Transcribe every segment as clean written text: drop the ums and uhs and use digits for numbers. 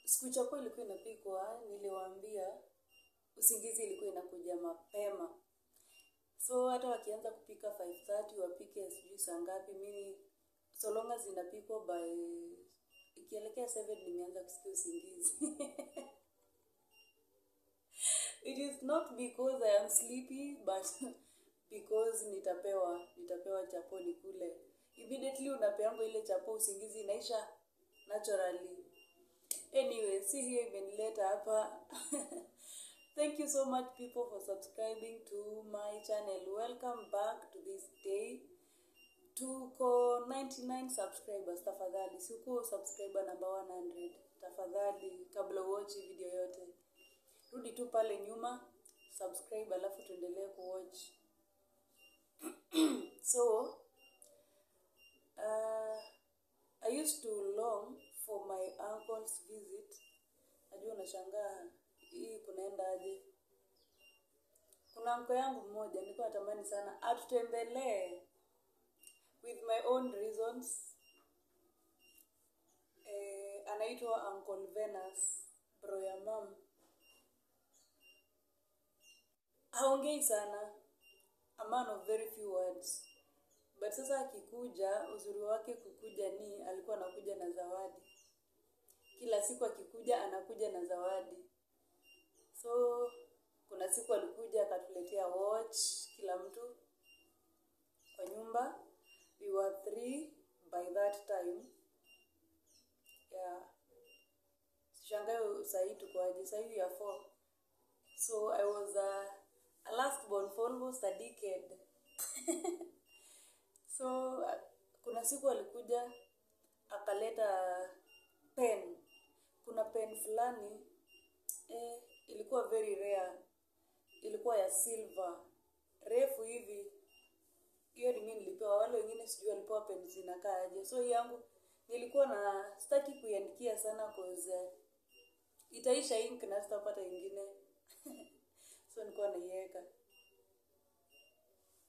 Siku chapo ilikuwa inapikwa, niliwaambia usingizi ilikuwa inakuja mapema. So hata wakianza kupika 5:30 wapike sijui saa ngapi, mimi so long as inapikwa by ikielekea 7 nimeanza kusikia usingizi. It is not because I am sleepy, but because nitapewa chapo nikule. Immediately unapeangwa ile chapo, usingizi inaisha naturally. Anyway, si hiyo imenileta hapa. Thank you so much people for subscribing to my channel. Welcome back to this day. Tuko 99 subscribers. Tafadhali, sikuwa subscriber number 100. Tafadhali, kabla uwatch video yote, rudi tu pale nyuma, subscribe, alafu tuendelee kuwatch. So, I used to long for my uncle's visit. Najua unashangaa hii kunaenda aje. Kuna uncle yangu mmoja nilikuwa natamani sana atutembelee with my own reasons. Anaitwa Uncle Venus, bro ya mom. Haongei sana, a man of very few words. But sasa akikuja, uzuri wake kukuja ni alikuwa anakuja na zawadi. Kila siku akikuja anakuja na zawadi. So kuna siku alikuja akatuletea watch kila mtu kwa nyumba. We were 3 by that time. Yeah. Sishangai sahi tuko aje, sahi we are 4. So I was a last born for almost a decade. So kuna siku alikuja akaleta pen. Kuna pen fulani ilikuwa very rare. Ilikuwa ya silver, refu hivi. Hiyo ni mimi nilipewa, wale wengine sijui walipewa pen zinakaa aje. So hii yangu nilikuwa na sitaki kuiandikia sana cause itaisha ink na sitapata ingine. So nilikuwa naiweka.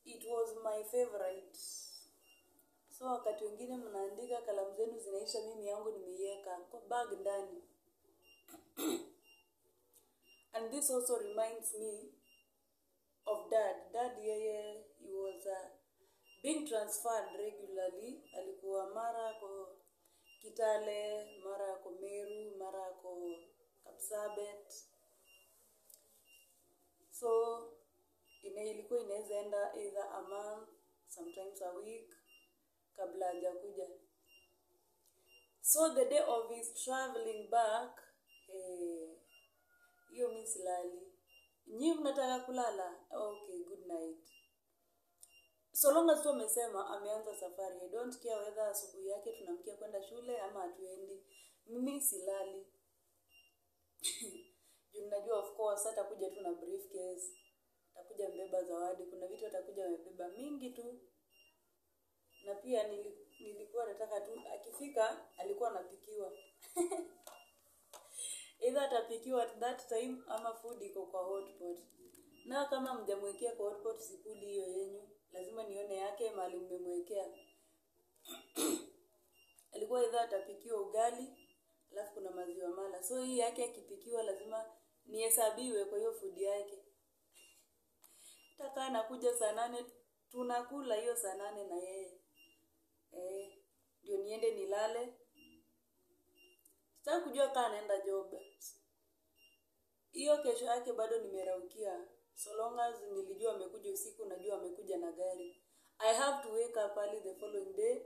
It was my favorite. So wakati wengine mnaandika kalamu zenu zinaisha, mimi yangu nimeiweka kwa bag ndani. And this also reminds me of Dad. Dad yeye, he was being transferred regularly. Alikuwa mara ko Kitale, mara ko Meru, mara ko Kapsabet. So ilikuwa inaweza enda either a month, sometimes a week kabla hajakuja. So the day of his traveling back, hiyo mimi silali. Nyinyi mnataka kulala? Okay, good night. So long as tu amesema ameanza safari, I don't care whether asubuhi yake tunamkia kwenda shule ama hatuendi. Mimi silali. Juu najua of course atakuja tu na briefcase, atakuja mbeba zawadi, kuna vitu atakuja amebeba mingi tu. Na pia nilikuwa nataka tu akifika alikuwa anapikiwa. Either atapikiwa at that time ama food iko kwa hotpot. Na kama mjamwekea kwa hotpot sikuli hiyo yenyu, lazima nione yake mahali mmemwekea. Alikuwa either atapikiwa ugali, alafu kuna maziwa mala. So hii yake akipikiwa lazima nihesabiwe kwa hiyo food yake. Hata anakuja saa 8 tunakula hiyo saa 8 na yeye. Ndio niende nilale. Sitaki kujua kama anaenda job. Hiyo kesho yake bado nimeraukia. So long as nilijua amekuja usiku, najua amekuja na gari. I have to wake up early the following day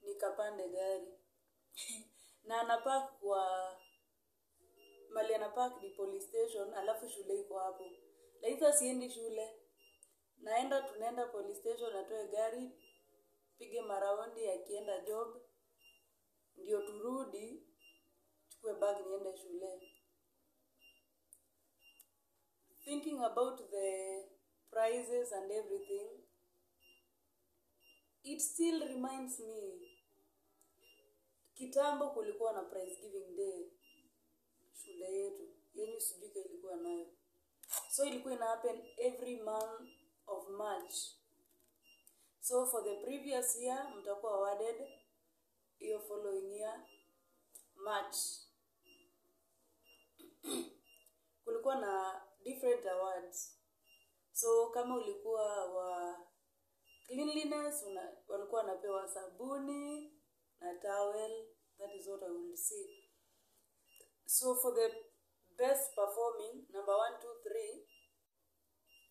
nikapande gari. Na anapark kwa mali anapark ni police station, alafu shule iko hapo. Lakini siendi shule. Naenda tunaenda police station, atoe gari, pige maraundi akienda job, ndio turudi chukue bag niende shule. Thinking about the prices and everything, it still reminds me kitambo kulikuwa na prize giving day shule yetu. Yenyu sijui kama ilikuwa nayo. So ilikuwa ina happen every month of March. So for the previous year mtakuwa awarded, hiyo following year March. Kulikuwa na different awards. So kama ulikuwa wa cleanliness, walikuwa wanapewa sabuni na towel. That is what I will see. So for the best performing, number 1, 2, 3,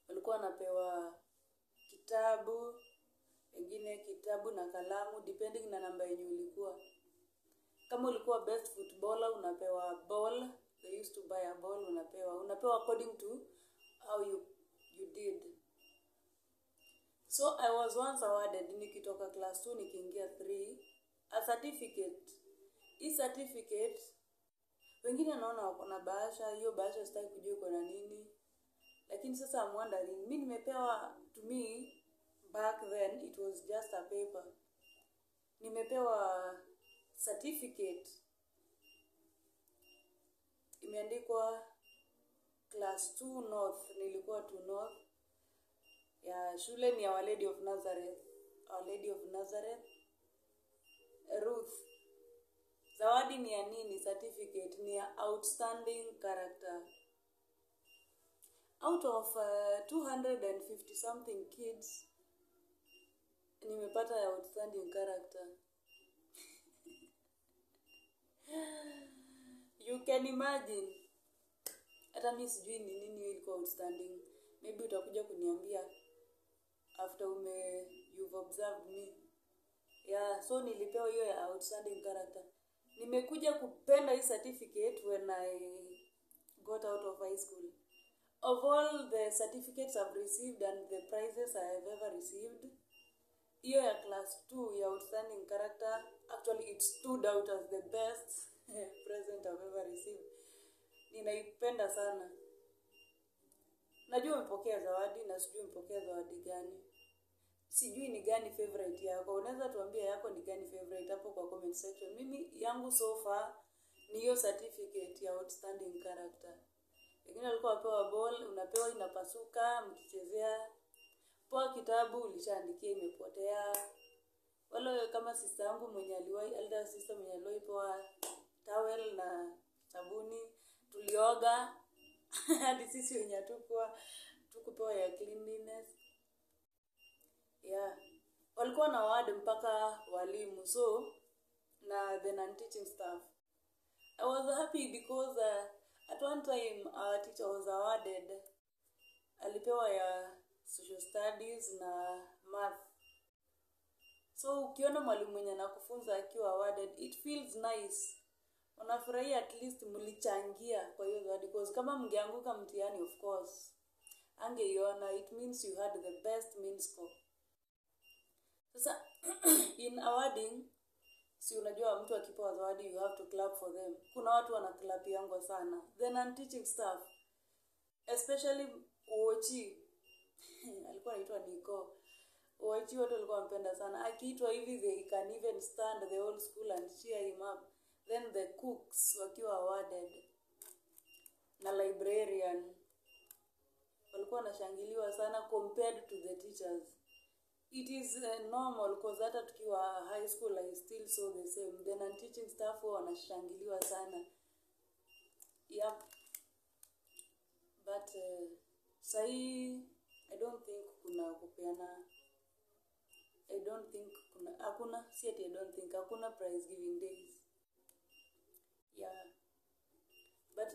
walikuwa wanapewa kitabu, wengine kitabu na kalamu, depending na namba yenye ulikuwa. Kama ulikuwa best footballer, unapewa ball. They used to buy a ball, unapewa according to how you did. So I was once awarded, nikitoka class 2 nikiingia 3, a certificate. Hii certificate, wengine naona wako na bahasha, hiyo bahasha sitaki kujua iko na nini. Lakini sasa I'm wondering, mi nimepewa, to me, back then, it was just a paper. Nimepewa certificate. Imeandikwa class 2 North, nilikuwa 2 North. Ya shule ni Our Lady of Nazareth. Our Lady of Nazareth. Ruth. Zawadi ni ya nini? Certificate ni ya outstanding character. Out of 250 something kids, nimepata ya outstanding character. You can imagine. Hata mi sijui ni nini ilikuwa outstanding. Maybe utakuja kuniambia after you've observed me. Yeah, so nilipewa hiyo ya outstanding character. Nimekuja kupenda hii certificate when I got out of high school. Of all the certificates I've received and the prizes I have ever received, hiyo ya class 2 ya outstanding character, actually it stood out as the best present I've ever received. Ninaipenda sana. Najua umepokea zawadi na sijui umepokea zawadi gani. Sijui ni gani favorite yako. Unaweza tuambia yako ni gani favorite hapo kwa comment section. Mimi yangu so far ni hiyo certificate ya outstanding character. Wengine walikuwa wapewa ball, unapewa inapasuka, mkichezea. Poa kitabu ulishaandikia imepotea. Wale kama sister yangu mwenye aliwahi, elder sister mwenye aliwahi pewa towel na sabuni, tulioga. Hadi sisi wenye hatukuwa tukupewa ya cleanliness. Yeah. Walikuwa na ward mpaka walimu, so na the non-teaching staff. I was happy because at one time our teacher was awarded. Alipewa ya social studies na math. So ukiona mwalimu mwenye anakufunza akiwa awarded, it feels nice. Unafurahia at least mlichangia kwa hiyo zawadi, because kama mngeanguka mtihani, of course angeiona, it means you had the best mean score. Sasa in awarding, si unajua mtu akipewa zawadi you have to clap for them. Kuna watu wana clap yangu sana. The non-teaching staff, especially Uochi, alikuwa anaitwa Nico. Uochi watu walikuwa wampenda sana. Akiitwa hivi they can even stand the whole school and cheer him up. Then the cooks wakiwa awarded na librarian walikuwa wanashangiliwa sana compared to the teachers. It is normal because hata tukiwa high school I still saw the same. The non-teaching staff wanashangiliwa sana. Yep. But sahi I don't think kuna kupeana, I don't think kuna, hakuna, si ati I don't think, hakuna prize giving days. Yeah. But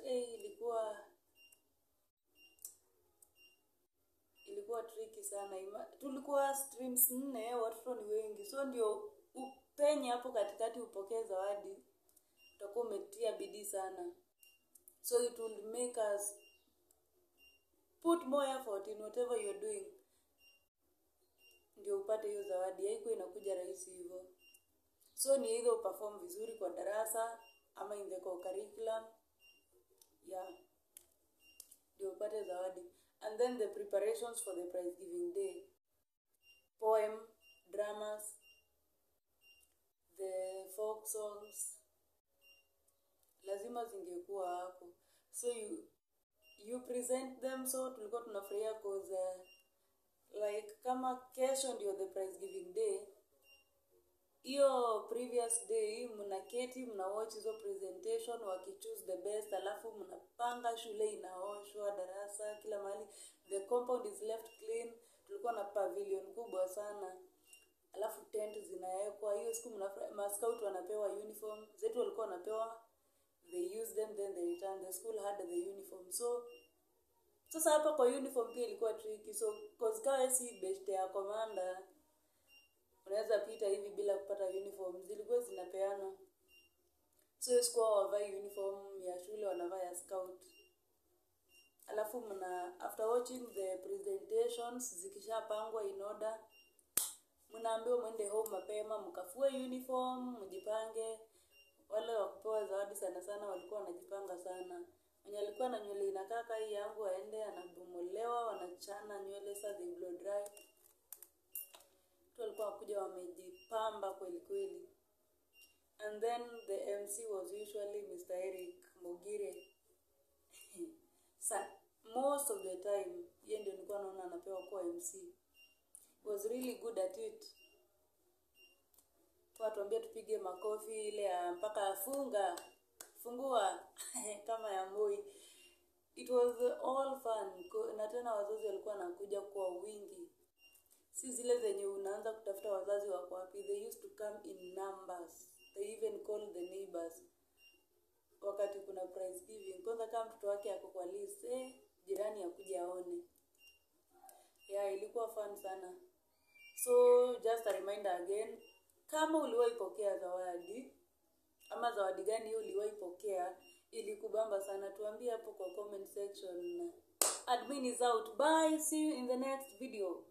ilikuwa tricky sana. Tulikuwa streams 4, watoto ni wengi. So ndio upenye hapo katikati upokee zawadi, utakuwa umetia bidii sana. So it will make us put more effort in whatever you're doing ndio upate hiyo zawadi. Haikuwa inakuja rahisi hivyo. So ni either uperform vizuri kwa darasa ama in the curriculum. Yeah. Ndio upate zawadi. And then the preparations for the prize giving day. Poem, dramas, the folk songs, lazima zingekuwa hapo. So you present them. So tulikuwa tunafurahia cause like kama kesho ndio the prize giving day, Hiyo previous day mnaketi, mna watch hizo presentation wakichoose the best, alafu mnapanga shule inaoshwa, darasa, kila mahali, the compound is left clean. Tulikuwa na pavilion kubwa sana, alafu tent zinawekwa. Hiyo siku mascout wanapewa uniform zetu, walikuwa wanapewa, they use them, then they return. The school had the uniform. So sasa hapa kwa uniform pia ilikuwa tricky, so 'cause kama si beshte ya commander, unaweza pita hivi bila kupata uniform. Zilikuwa zinapeanwa, so hiyo siku wao hawavai uniform ya shule, wanavaa ya scout. Alafu mna, after watching the presentations zikishapangwa in order, mnaambiwa mwende home mapema mkafue uniform, mjipange. Wale wa kupewa zawadi sana sana walikuwa wanajipanga sana. Mwenye alikuwa na nywele inakaa kaa hii yangu aende anabomolewa, wanachana nywele, sa they blow dry. Watu walikuwa wakuja wamejipamba kweli kweli. And then the MC was usually Mr. Eric Mogire. Most of the time yeye ndio nilikuwa naona anapewa kuwa MC. He was really good at it. Kwa tuambia tupige makofi ile ya mpaka funga fungua kama ya Moi. It was all fun. Na tena wazazi walikuwa wanakuja kwa wingi, si zile zenye unaanza kutafuta wazazi wako wapi. They used to come in numbers. They even call the neighbors wakati kuna prize giving. Kwanza kama mtoto wake ako kwa list, jirani akuja aone. Yeah, ilikuwa fun sana. So just a reminder again, kama uliwahi pokea zawadi, ama zawadi gani hiyo uliwahi pokea ilikubamba sana, tuambie hapo kwa comment section. Admin is out. Bye, see you in the next video.